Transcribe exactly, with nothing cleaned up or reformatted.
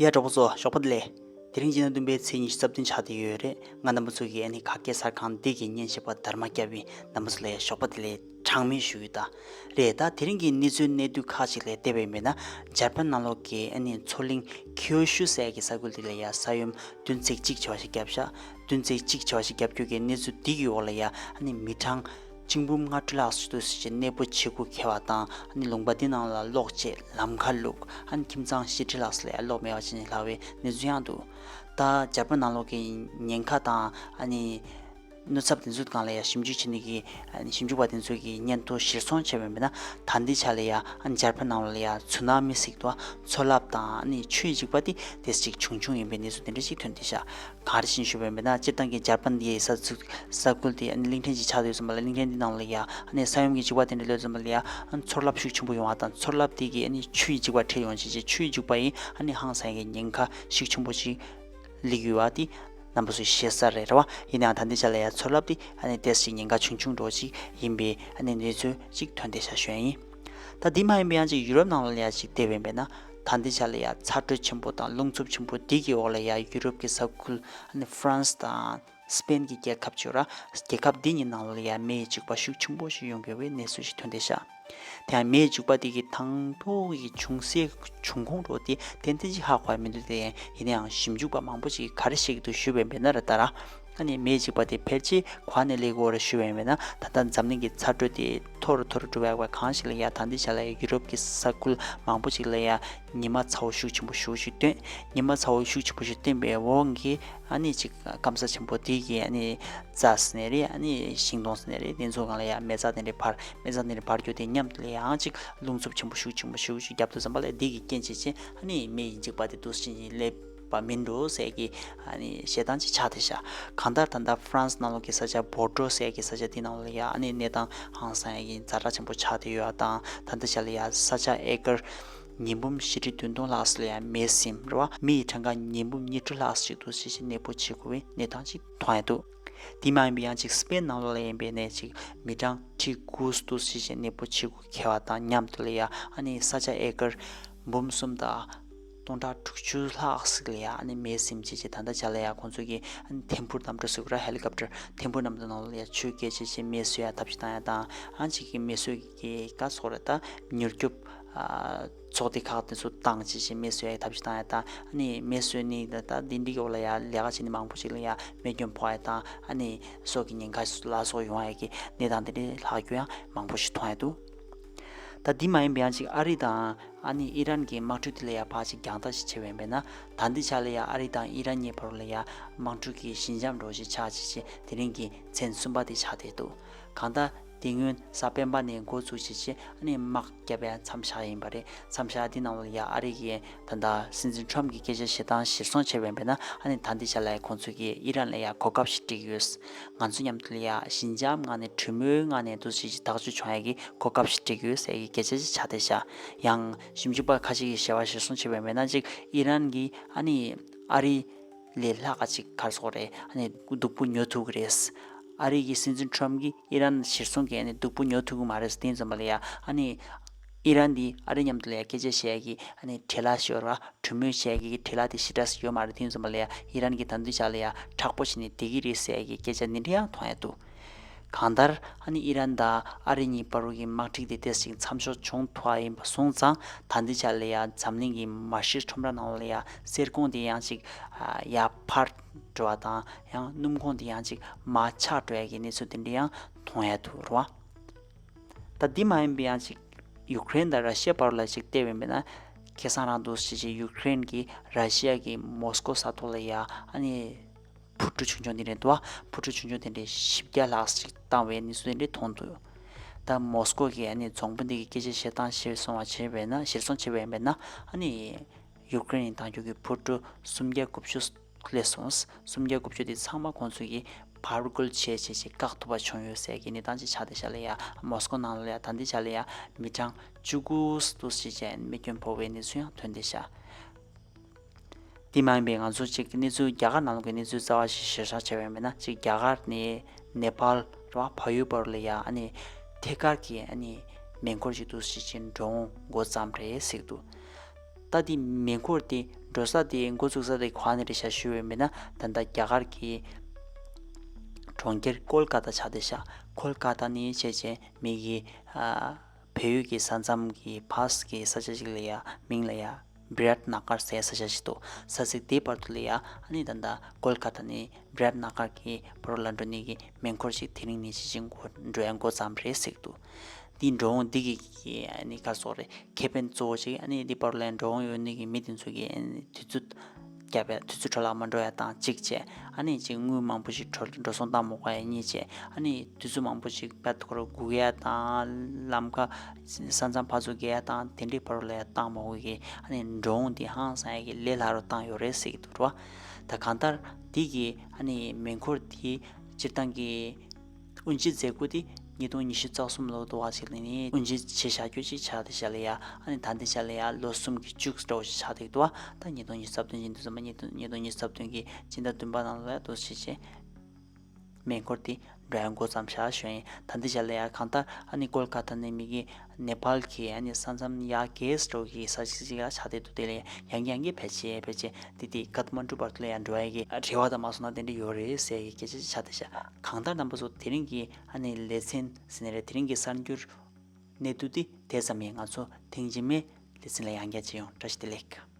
ཡ་གྲོགས་པོ་ཚོ་ཞོགས་པ་བདེ་ལེགས། དེ་རིང་སྤྱི་ཟླ་བདུན་པའི་ཚེས་ཉི་ཤུ་རྩ་བདུན་ཆགས་བསྡད་ཡོད་རེད། ང་རྣམ་པ་ཚོ་གི་ཨ་ནི་ཁ་སྐད་གསར་ཁང་འདི་གི་སྙན་ཞུ་པ་དར་མ་སྐྱབས་ཡིན། རྣམ་པ་ཚོ་ལ་ཡ་ཞོགས་པ་བདེ་ལེགས་གྲངས་མེད་ཞུ་ཡོད་ད། རེད་ད། དེ་རིང་གི་གནས་ཚུལ་གནད་བསྡུས་ཁག་ཅིག་ལ་བལྟས་པ་ཡིན་ན། འཇར་པན་ནང་ལོགས་ཀྱི་ཨ་ནི་མཚོ་གླིང་ཁྱོ་ཤུ་ཟེར་གྱི་ས་ཁུལ་དེ་ལ་ཡ་ས་ཡོམ་བདུན་ཚེག་གཅིག་བྱས་པ་ཞིག་བརྒྱབ་ཤག་བདུན་ཚེག་གཅིག་བྱས་པ་ཞིག་བརྒྱབ་རྒྱུ་གི་གནས་ཚུལ་འདི་གི་འོག་ལ་ཡ་ཨ་ནི་མི་གྲངས་གཅིག་འབུམ་ལྔ་བཅུ་ལྷག་ཙམ་ཞིག་གནས་སྤོ་བྱེད་དགོས་ཁེལ་བ་དང་། ཨ་ནི་ལུང་པ་འདི་ནང་ལ་གློག་ཆད། ལམ་ཁ་བླུགས། ཨ་ནི་ཁྱིམ་ཚང་བཞི་ཁྲི་ལྷག་ཙམ་ལ་ཡ་གློག་མེད་པ་བྱས་ནས་ལྷག་པའི་གནས་ཚུལ་ཡང་འདུག་ད་འཇར་པན་ནང་ལོགས་ཀྱི་ཉེན་ཁ་དང་ཨ་ནི་གནོད་ཚབས་དེ་ཚོའི་སྒང་ལ་ཡ་ཞིབ་འཇུག་བྱེད་མཁན་གྱི་ཨ་ནི་ཞིབ་འཇུག་པ་དེ་ཚོས་ཀྱི་སྙན་ཐོ་གཞིར་བཟུང་བྱས་པ་ཡིན་ན། ད་ལྟའི་ཆ་ལ་ཡ་ཨ་ནི་འཇར་པན་ནང་ལ་ཡ་ཚུ་ན་མི་ཟེར་གྱི་འདུག་མཚོ་རླབས་དང་ཨ་ནི་ཆུའི་འཇིགས་པ་དེ་དེ་ཅིག་བྱུང་བྱུང་ཡིན་པའི་གནས་ཚུལ་དེ་འདྲ་ཞིག་ཐོན་བསྡད་ཤག་ག་རེ་བྱས་ནས་ཞུས་པ་ཡིན་ན། སྤྱིར་བཏང་གི་འཇར་པན་གྱི་ས་ཚུགས་ས་ཁུལ་དེ་ཨ་ནི་གླིང་ཕྲན་ཅིག་ཆགས་ཡོད་ཙམ་པ་ལ། གླིང་ཕྲན་འདི་ནང་ལ་ཡ་ཨ་ནི་ས་ཡོམ་གྱི་འཇིགས་པ་དེ་འདྲ་སླེབས་ཙམ་པ་ལ་ཡ་ཨ་ནི་མཚོ་རླབས་ཤུགས་ཆེན་པོ་ཡོང་བ་དང་། མཚོ་རླབས་དེ་གིས་ཨ་ནི་ཆུ་ཡི་འཇིགས་པ་འཕྲལ་ཡོང་བྱས་བྱས། ཆུ་ཡི་འཇིགས་པ་ཡིས་ཨ་ནི་ཧང་སང་གི་ཉེན་ཁ་ཤུགས་ཆེན་པོ་ཅིག་སླེབས་ཡོད་པ་དེ་རྣམ་པ་ཚོས་ཤེས་གསལ་རེད། རེད་བ། ཡིན་ནའང་ད་ལྟའི་ཆ་ལ་ཡ་མཚོ་རླབས་དེ་ཨ་ནི་ཏོག་ཙམ་ཉེན་ཁ་ཆུང་ཆུང་འདྲ་ཅིག་ཡིན་པའི་ཨ་ནི་གནས་ཚུལ་ཅིག་ཐོན་བསྡད་ཤག་ཞུ་ཡ་ཡིན། ད་འདི་མ་ཡིན་པའི་ཡང་ཅིག་ཡུ་རོབ་ནང་ལ་ཡ་ཅིག་བལྟས་པ་ཡིན་ན། ད་ལྟའི་ཆ་ལ་ཡ་ཚ་དྲོད་ཆེན་པོ་དང་རླུང་འཚུབ་ཆེན་པོ་འདི་གི་འོག་ལ་ཡ་ཡུ་རོབ་ཀྱི་ས་ཁུལ་ཨ་ནི་ཧྥ་རན་སི་དང་སི་པེན་གྱི་རྒྱལ་ཁབ་ཅིག་ཡོད་ར། རྒྱལ་ཁབ་འདི་གཉིས་ནང་ལ་ཡ་མེ་ཡི་འཇིགས་པ་ཤུགས་ཆེན་པོ་ཞིག་ཡོང་དགོས་པའི་གནས་ཚུལ་ཞིག་ཐོན་བསྡད་ཤག་དེ་ཡང་མེ་ཡི་འཇིགས་པ་དེ་གི་དང་ཐོག་གི་བྱུང་སའི་འབྱུང་ཁུངས་འདྲ་དེ་ཏན་ཏན་ཅིག་ཧ་གོ་ཡ་མི་འདུག་དེ་ཡིན་ན་ཡང་ཞིབ་འཇུག་པ་མང་པོ་ཞིག་གིས་ག་རེ་བཤད་ཀྱི་འདུག་ཞུས་པ་ཡིན་ན། རེད་ད་ར། ཨ་ནི་མེ་ཡི་འཇིགས་པ་དེ་ཕལ་ཆེར་ག་ནས་སླེབས་ཀྱི་ཡོད་རེད་ཞུས་པ་ཡིན་ན། ད་ལྟ་འཛམ་གླིང་གི་ཚ་དྲོད་དེ་མཐོ་རུ་མཐོ་རུ་འགྲོ་བའི་སྒང་ཞིག་ལ་ཡ། ད་ལྟའི་ཆ་ལ་ཡ་ཡུ་རོབ་ཀྱི་ས་ཁུལ་མང་པོ་ཞིག་ལ་ཡ་ཉི་མ་ཚ་བོ་ཤུགས་ཆེན་པོ་ཞེ་པོ་ཞིག་བཏོན། ཉི་མ་ཚ་བོ་ཤུགས་ཆེན་པོ་ཞིག་བཏོན་པའི་འོག་གི་ཨ་ནི་ཅིག་སྐམ་ས་ཆེན་པོ་དེ་གི་ཨ་ནི་རྩྭ་ཟེར་ནའི་རེད། ཨ་ནི་ཤིང་སྡོང་ཟེར་ནའི་རེད། དེ་ཚོའི་སྒང་ལ་ཡ་མེ་བཙའ་དེ་འདྲ་འབར། མེ་བཙའ་དེ་འདྲ་འབར་རྒྱུ་དེ་མཉམ་དུ་ལ་ཡང་ཅིག་རླུང་འཚུབ་ཆེན་པོ་ཤུགས་ཆེན་པོ་ཞེ་པོ་ཞིག་བརྒྱབ་དུས་ཙམ་པ་ལ། དེ་གི་རྐྱེན་བྱས་བྱས་ཨ་ནི་མེ་ཡི་འཇིགས་པ་དེ་འདུག་སེ་བྱས་ནས་སླེབས་པ་མིན་འགྲོ་ཟེར་གྱི་ཨ་ནི་བཤད་སྟངས་ཅིག་ཆགས་བསྡད་ཤག་གང་ལྟར་ད་ལྟ་ཧྥ་རན་སི་ནང་ལོགས་ཀྱི་ས་ཆ་བོར་ཌོ་ཟེར་གྱི་ས་ཆ་དེ་ནང་ལ་ཡ་ཨ་ནི་གནས་སྟངས་ཧང་སང་ཡ་གི་ཛ་དྲག་ཆེན་པོ་ཆགས་བསྡད་ཡོད་པ་དང་། ད་ལྟའི་ཆ་ལ་ཡ་ས་ཆ་ཨེ་ཀར་ཉིས་འབུམ་བཞི་ཁྲི་བདུན་སྟོང་ལྷག་ཙམ་ལ་ཡ་མེས་ཟིན། རེད་བ། མི་ཡི་གྲངས་ཀ་ཉིས་འབུམ་ཉི་ཤུ་ལྷག་ཙམ་ཞིག་འདུག་སེ་བྱས་བྱས་གནས་སྤོ་བྱེད་དགོས་པའི་གནས་སྟངས་ཅིག་མཐོང་ཡ་འདུག་དེ་མ་ཡིན་པའི་ཡང་ཅིག་སི་པེན་ནང་ལོགས་ལ་ཡིན་པའི་ནས་ཅིག་མི་གྲངས་ཁྲི་དགུ་འདུག་སེ་བྱས་བྱས་གནས་སྤོ་བྱེད་དགོས་ཁེལ་བ་དང་མཉམ་དུ་ལ་ཡ་ཨ་ནི་ས་ཆ་ཨེ་ཀར་འབུམ་གསུམ་དང་སྟོང་ཕྲག་དྲུག་ཅུ་ལྷག་ཙམ་ལ་ཡ་ཨ་ནི་མེས་ཟིན་བྱས་བྱས། ད་ལྟའི་ཆ་ལ་ཡ་ཁོང་ཚོ་གིས་ཨ་ནི་ཐིམ་ཕུག་གནམ་གྲུ་ཟེར་གྱི་ར། ཧེ་ལི་ཀོབ་ཊར། ཐིམ་ཕུག་གནམ་གྲུ་ནང་ལ་ཡ་ཆུ་བསྐྱལ་བྱས་བྱས་མེ་གསོད་ཡ་ཐབས་ཤེས་བཏང་ཡ་དང་། ཨ་ཅིག་གི་མེ་གསོད་ཀྱི་ག་ཟེར་དགོས་རེད། ད་མྱུར་སྐྱོབ་ཨ་ཚོགས་སྡེ་ཁག་དེ་ཚོ་བཏང་བྱས་བྱས་མེ་གསོད་ཡ་ཐབས་ཤེས་བཏང་ཡ་དང་། ཨ་ནི་མེ་གསོད་ནི་ད་ད་འདི་འདྲའི་འོག་ལ་ཡ་ལས་ཀ་བྱེད་ནི་མང་པོ་ཞིག་ལ་ཡ་རྨས་སྐྱོན་ཕོག་ཡ་དང་། ཨ་ནི་སྲོག་གི་ཉེན་ཁ་ལ་སོགས་ཡོང་ཡ་གི་གནས་སྟངས་དེ་འདྲའི་ལྷག་རྒྱུ་ཡང་མང་པོ་ཞིག་མཐོང་ཡ་འདུག་ད་འདི་མ་ཡིན་པ་ཡང་ཅིག་ཨ་རི་དང་ཨ་ནི་ཨི་རན་གྱི་དམག་འཁྲུག་དེ་ལ་ཡ་ཕར་ཅིག་རྒྱང་ལྟ་ཞིག་བྱས་པ་ཡིན་པས་ན། ད་འདི་ཆ་ལ་ཡ་ཨ་རི་དང་ཨི་རན་གཉིས་བར་ལ་ཡ་དམག་འཁྲུག་གི་ཞི་འཇམ་འདྲ་ཞིག་ཆགས་བྱས་བྱས་དེ་རིང་གི་མཚན་གསུམ་པ་དེ་ཆགས་བསྡད་འདུག་གང་ལྟར་དེ་སྔོན་གཟའ་སྤེན་པ་ནས་འགོ་བཙུགས་བྱས་བྱས་ཨ་ནི་དམག་བརྒྱབ་ཡ་མཚམས་བཞག་ཡིན་པ་རེད། མཚམས་བཞག་འདི་ནང་ལ་ཡ་ཨ་རི་གི་ད་ལྟ་སྲིད་འཛིན་ཁྲོམ་གྱི་སྐད་ཆ་བཤད་སྟངས་གཞིར་བཟུང་བྱས་པ་ཡིན་པས་ན། ཨ་ནི་ད་འདི་ཆ་ལ་ཡ་ཁོང་ཚོས་ཀྱིས་ཨི་རན་ལ་ཡ་གོ་སྐབས་ཤིག་སྤྲད་ཀྱི་ཡོད། ང་ཚོ་མཉམ་དུ་ལ་ཡ་ཞི་འཇམ་ངང་ནས་གྲོས་མོལ་ངང་ནས་འདུག་སེ་ཐག་གཅོད་བྱུང་ཡ་གི་གོ་སྐབས་ཤིག་སྤྲད་ཀྱི་ཡོད་ཟེར་གྱི་སྐད་ཆ་ཞིག་ཆགས་བསྡད་ཤག་ཡང་ཞིབ་འཇུག་པ་ཁ་ཤས་ཀྱིས་བཤད་པ་གཞིར་བཟུང་བྱས་པ་ཡིན་པས་ན། གཅིག་ཨི་རན་གྱིས་ཨ་ནི་ཨ་རི་ལས་ལྷག་ག་ཅིག་ག་རེ་ཟེར་དགོས་རེད། ཨ་ནི་སྡུག་པོ་ཉོ་ཐུབ་ཀྱི་རེད། ཨ་རི་གི་སྲིད་འཛིན་ཁྲོམ་གྱིས་ཨི་རན་གཞིར་བཟུང་གིས་ཨ་ནི་སྡུག་པོ་ཉོ་ཐུབ་ཀྱི་མ་རེད། དེ་ཙམ་པ་ལ་ཡ་ཨ་ནི་ཨི་རན་འདི་ཨ་རི་མཉམ་དུ་ལ་ཡ་སྐད་ཆ་བཤད་ཡ་གི་ཨ་ནི་བྲེལ་བ་ཞིག་ཡོད་རེད་བ། གྲོས་མོལ་བྱེད་ཡ་གི་བྲེལ་བ་དེ་ཞེ་དྲག་ཞིག་ཡོད་མ་རེད། དེ་ཙམ་པ་ལ་ཡ་ཨི་རན་གྱིས་ད་དུང་ཅིག་ལ་ཡ་མཁྲེགས་པོ་བྱས་ནས་བསྡད་ཀྱི་རེད་ཟེར་ཡ་གི་སྐད་ཆ་འདི་འདྲ་ཡང་མཐོང་ཡ་འདུག་གང་ལྟར་ཨ་ནི་ཨི་རན་དང་ཨ་རི་གཉིས་བར་གྱི་དམག་འཁྲུག་དེ་ཏོག་ཙམ་མཚམས་འཇོག་བྱུང་ཐུབ་པ་ཡིན་པ་སོང་ཙང་། ད་ལྟའི་ཆ་ལ་ཡ་འཛམ་གླིང་གི་མ་ཤི་ཁྲོམ་ར་ནང་ལ་ཡ་གསེར་ཀོང་དེ་ཡང་ཅིག་ཡར་འཕར་འགྲོ་བ་དང་། ཡང་སྣུམ་ཀོང་དེ་ཡང་ཅིག་མར་ཆག་འགྲོ་ཡ་གི་གནས་ཚུལ་དེ་འདྲ་ཡང་མཐོང་ཡ་འདུག་རེད་བ། ད་འདི་མ་ཡིན་པའི་ཡང་ཅིག་ཡུ་ཀེ་རེན་དང་ར་ཤི་ཡ་བར་ལ་ཅིག་བལྟས་པ་ཡིན་པས་ན། ཁ་སང་རང་འདུག་སེ་བྱས་བྱས་ཡུ་ཀེ་རེན་གྱིས་ར་ཤི་ཡ་གི་མོ་སི་ཀོ་ས་ཐོག་ལ་ཡ་ཨ་ནི་འཕུར་གྲུ་ཆུང་ཆུང་དེ་འདྲ་འདུག་བ། འཕུར་གྲུ་ཆུང་ཆུང་དེ་འདྲ་བཞི་བརྒྱ་ལྷག་ཅིག་བཏང་བའི་གནས་ཚུལ་དེ་འདྲ་མཐོང་འདུག་ད་མོ་སི་ཀོ་གི་ཨ་ནི་རྫོང་དཔོན་དེ་གི་སྐད་ཆ་བཤད་སྟངས་གཞིར་བཟུང་བ་བྱས་པས་ན། གཞིར་བཟུང་བྱས་པ་ཡིན་པས་ན། ཨ་ནི་ཡུ་ཀེ་རེན་ནས་བཏང་རྒྱུ་གི་འཕུར་གྲུ་སུམ་བརྒྱ་དགུ་བཅུ་སླེབས་སོང་། སུམ་བརྒྱ་དགུ་བཅུ་དེ་ཚང་མ་ཁོང་ཚོས་ཀྱིས་ཕར་རྒོལ་བྱས་བྱས་བྱས་བཀག་ཐུབ་པ་བྱུང་ཡོད་ཟེར་གྱི་གནས་སྟངས་ཅིག་ཆགས་བསྡད་ཤག་ལ་ཡ། མོ་སི་ཀོ་ནང་ལ་ཡ་ད་ལྟའི་ཆ་ལ་ཡ་མི་གྲངས་བཅུ་དགུ་འདུག་སེ་བྱས་རྨས་སྐྱོན་ཕོག་པའི་གནས་ཚུལ་ཡང་ཐོན་བསྡད་ཤག་དེ་མ་ཡིན་པའི་ང་ཚོ་གཅིག་གནས་ཚུལ་རྒྱ་གར་ནང་ལོགས་ཀྱི་གནས་ཚུལ་རྩ་བ་ཞིག་ཞིབ་ཕྲ་བྱས་པ་ཡིན་ན། གཅིག་རྒྱ་གར་ནས་ནེ་པཱལ་ར་བ་ཕ་ཡུལ་བར་ལ་ཡ་ཨ་ནི་ཐད་ཀར་གྱི་ཨ་ནི་མེ་འཁོར་ཅིག་འདུག་སེ་བྱས་འགྲོ་འོང་འགོ་བརྩམས་རེད་ཟེར་གྱི་འདུག་ད་དེ་མེ་འཁོར་དེ་ འགྲོ་ས་དེ་འགོ་བཙུགས་ས་དེ་ག་ནས་རེད་ཤག་ཞུས་པ་ཡིན་ན། ད་ལྟ་རྒྱ་གར་གྱི་གྲོང་ཁྱེར་ཀོལ་ཀ་ཏ་ཆགས་བསྡད་ཤག་ཀོལ་ཀ་ཏ་ནས་བྱས་བྱས་མི་གི་ཨ་བལ་ཡུལ་གྱི་ས་མཚམས་ཀྱི་ཕཱས་ཀྱི་ས་ཆ་ཞིག་ལ་ཡ་མིང་ལ་ཡ་བི་རཱཏ་ན་གར་ཟེར་ས་ཆ་ཞིག་འདུག་ས་ཚིགས་དེའི་བར་དུ་ལ་ཡ་ཨ་ནི་ད་ལྟ་ཀོལ་ཀ་ཏ་ནས་བི་རཱཏ་ན་གར་གྱི་བར་ལ་འགྲོ་ནས་ཀྱི་མེ་འཁོར་ཞིག་དེ་རིང་ནས་ཅི་ཅིག་འགོ་འགྲོ་ཡ་འགོ་བརྩམས་རེད་ཟེར་གྱི་འདུག་འདི་འགྲོ་འོང་འདི་གི་གི་ཨ་ནི་ག་རེ་ཟེར་དགོས་རེད། ཁེ་ཕན་གཙོ་བོ་ཅིག་ཨ་ནི་འདི་བར་ལ་འགྲོ་འོང་ཡོད་ནི་གི་མི་དེ་ཚོ་གི་ཨ་ནི་དུས་ཚོད་རྒྱབ་ཡ་དུས་ཚོད་འཕྲོ་བརླག་མ་འགྲོ་ཡ་དང་གཅིག་བྱས། ཨ་ནི་ཅིག་དངུལ་མང་པོ་ཞིག་འགྲོ་འགྲོ་སོང་བཏང་མ་དགོས་ཡ་གཉིས་བྱས། ཨ་ནི་དུས་ཚོད་མང་པོ་ཞིག་དཔེ་ཁོ་རང་སྒུག་ཡ་དང་ལམ་ཁ་ས་མཚམས་ཕར་ཚུར་བརྒལ་ཡ་དང་དེ་འདྲའི་བར་ལ་ཡ་བཏང་མ་དགོས་གི་ཨ་ནི་འགྲོ་འོང་འདི་ཧང་སང་ཡ་གི་ལས་སླ་རུ་བཏང་ཡོད་རེད་ཟེར་གྱི་འདུག་ར། ད་གང་ལྟར་འདི་གི་ཨ་ནི་མེ་འཁོར་འདི་སྤྱིར་བཏང་གི་དབུ་འབྱེད་མཛད་སྒོ་དེ་ཉིས་སྟོང་ཉི་ཤུ་རྩ་གསུམ་ལོ་དུ་བ་ཞིག་ལ་ནི་དབུ་འབྱེད་བྱས་བཞག་རྒྱུ་ཅིག་ཆགས་བསྡད་ཤག་ལ་ཡ། ཨ་ནི་ད་ལྟའི་ཆ་ལ་ཡ་ལོ་གསུམ་གྱི་མཇུག་འདྲ་བོ་ཞིག་ཆགས་བསྡད་འདུག་བ། ད་ཉིས་སྟོང་ཉི་ཤུ་རྩ་བདུན་ཡིན་དུས་ཙམ་པ་ཉིས་སྟོང་ཉིས་སྟོང་ཉི་ཤུ་རྩ་བདུན་གྱི་སྤྱི་ཟླ་བདུན་པ་ནང་ལ་འདུག་བྱས་བྱས་མེ་འཁོར་དེ་འགྲོ་ཡ་འགོ་བརྩམས་བཞག་ཞུ་ཡིན། ད་ལྟའི་ཆ་ལ་ཡ་གང་ལྟར་ཨ་ནི་ཀོལ་ཀ་ཏ་ནས་མི་གི་ནེ་པཱལ་གྱི་ཨ་ནི་ས་མཚམས་ཡར་རྒལ་འགྲོ་གི་ས་ཆ་ཅིག་ལ་ཆགས་བསྡད་འདུག་དེ་ལ་ཡ་ཡང་ཡང་གི་ཕལ་ཆེར་ཕལ་ཆེར་དེ་དེ་ཀཏ་མན་ཌུ་བར་དུ་ལ་ཡ་འགྲོ་ཡ་གི་རེ་བ་དང་མ་སོང་ན་དེ་འདྲ་ཡོད་རེད་ཟེར་གྱི་སྐད་ཆ་ཅིག་ཆགས་བསྡད་ཤག་གང་ལྟར་རྣམ་པ་ཚོ་དེ་རིང་གི་ཨ་ནི་ལེ་ཚན་ཟེར་ནི་རེད། དེ་རིང་གི་གསར་འགྱུར་གནད་བསྡུས་འདི་དེ་ཙམ་ཡིན། ང་ཚོ་ཐེངས་རྗེས་མའི་ལེ་ཚན་ལ་ཡང་བསྐྱར་མཇལ་ཡོང་། བཀྲ་ཤིས་བདེ་ལེགས།